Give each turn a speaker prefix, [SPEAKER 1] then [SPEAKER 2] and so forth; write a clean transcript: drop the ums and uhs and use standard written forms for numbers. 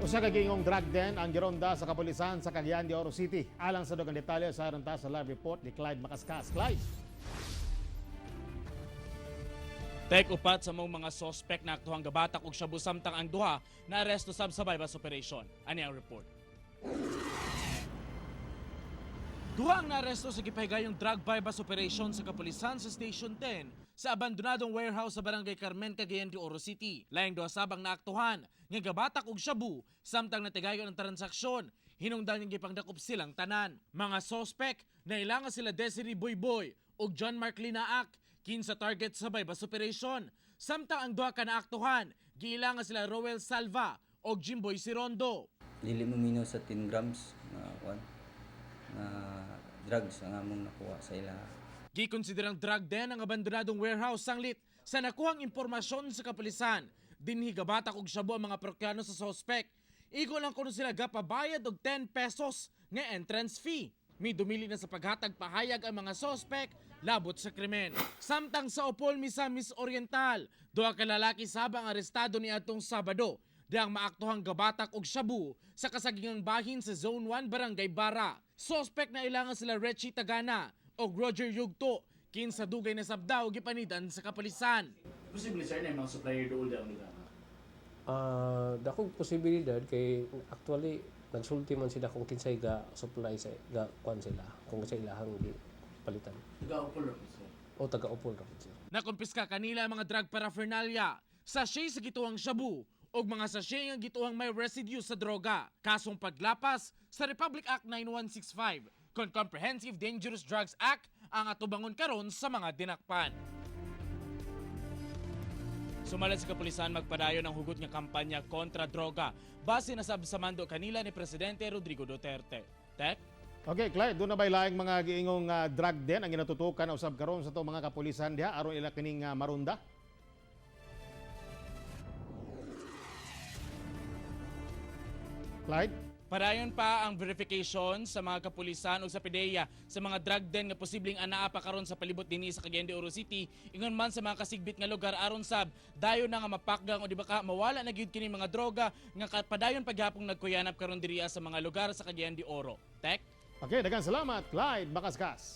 [SPEAKER 1] Usa ka giingong drug den ang gironda sa kapulisan sa Cagayan de Oro City. Alang sa dugang detalye sa ta sa live report ni Clyde Macascas. Clyde.
[SPEAKER 2] Tek upat sa mong mga sospek na aktuhang gabatak og shabu samtang ang duha na aresto sab sa bypass operation. Ani ang report. Duha ang naaresto sa gipahigayong drug bypass operation sa kapulisan sa Station 10 sa abandonadong warehouse sa Barangay Carmen, Cagayan de Oro City. Laing duha sab ang naaktuhan nga gabatak og shabu samtang natigayon ang transaksyon. Hinungdan nga gipangdakop silang tanan. Mga sospek, nailangan sila Desiree Boyboy ug John Mark Linaak kinsa target sa bypass operation. Samtang ang duha ka naaktuhan, giilangan sila Roel Salva ug Jimboy Sirondo.
[SPEAKER 3] Dili mo minus sa 10 grams na kwan na drugs ang among nakuha sa ila.
[SPEAKER 2] Gikonsiderang drug den ang abandonadong warehouse sanglit sa nakuhang impormasyon sa kapulisan. Dinhi gabatak og shabu ang mga parokyano sa sospek. Igo lang kuno sila gapabayad og 10 pesos nga entrance fee. Midumili na sa paghatag pahayag ang mga sospek labot sa krimen. Samtang sa Opol, Misamis Oriental, duha ka lalaki sab ang arestado ni atong Sabado diyang maaktuhang gabatak og shabu sa kasagingang bahin sa Zone 1, Barangay Bara. Sospek na ilangan sila Reggie Tagana og Roger Yugto kinsa dugay na sabdaw gipanidan sa kapulisan.
[SPEAKER 4] Posible, sir, na yung mga supplier dool ang lugar.
[SPEAKER 5] Dakong posibilidad kay actually nagsulti man sila kung kinsay ga supply sa ga kwan sila kung sa ilahang gi palitan
[SPEAKER 4] Taga-Opol ra po, sir.
[SPEAKER 5] o taga-Opol ra pud sila.
[SPEAKER 2] Nakumpiska kanila ang mga drug paraphernalia, sachet sa gituang shabu ug mga sachet nga gituang may residue sa droga. Kasong paglapas sa Republic Act 9165 kon Comprehensive Dangerous Drugs Act ang atubangon karon sa mga dinakpan. Sumalat sa kapulisan magpadayon ang hugot nga kampanya kontra droga base na sab sa mando kanila ni Presidente Rodrigo Duterte. Tek?
[SPEAKER 1] Okay, Clyde, doon na ba'y laing mga giingong drug den ang ginatutukan usab karon sa to mga kapulisan diha aron ila kining marunda? Clyde?
[SPEAKER 2] Padayon pa ang verification sa mga kapulisan o sa PDEA sa mga drug den nga posibleng anaa pa karon sa palibot dinhi sa Cagayan de Oro City, ingon man sa mga kasigbit nga lugar aron sab dayon na nga mapakgang o di ba ka mawala na gyud kini mga droga nga padayon paghapong nagkuyanap karon diri sa mga lugar sa Cagayan de Oro. Tek.
[SPEAKER 1] Okay, daghang salamat, Clyde Macascas.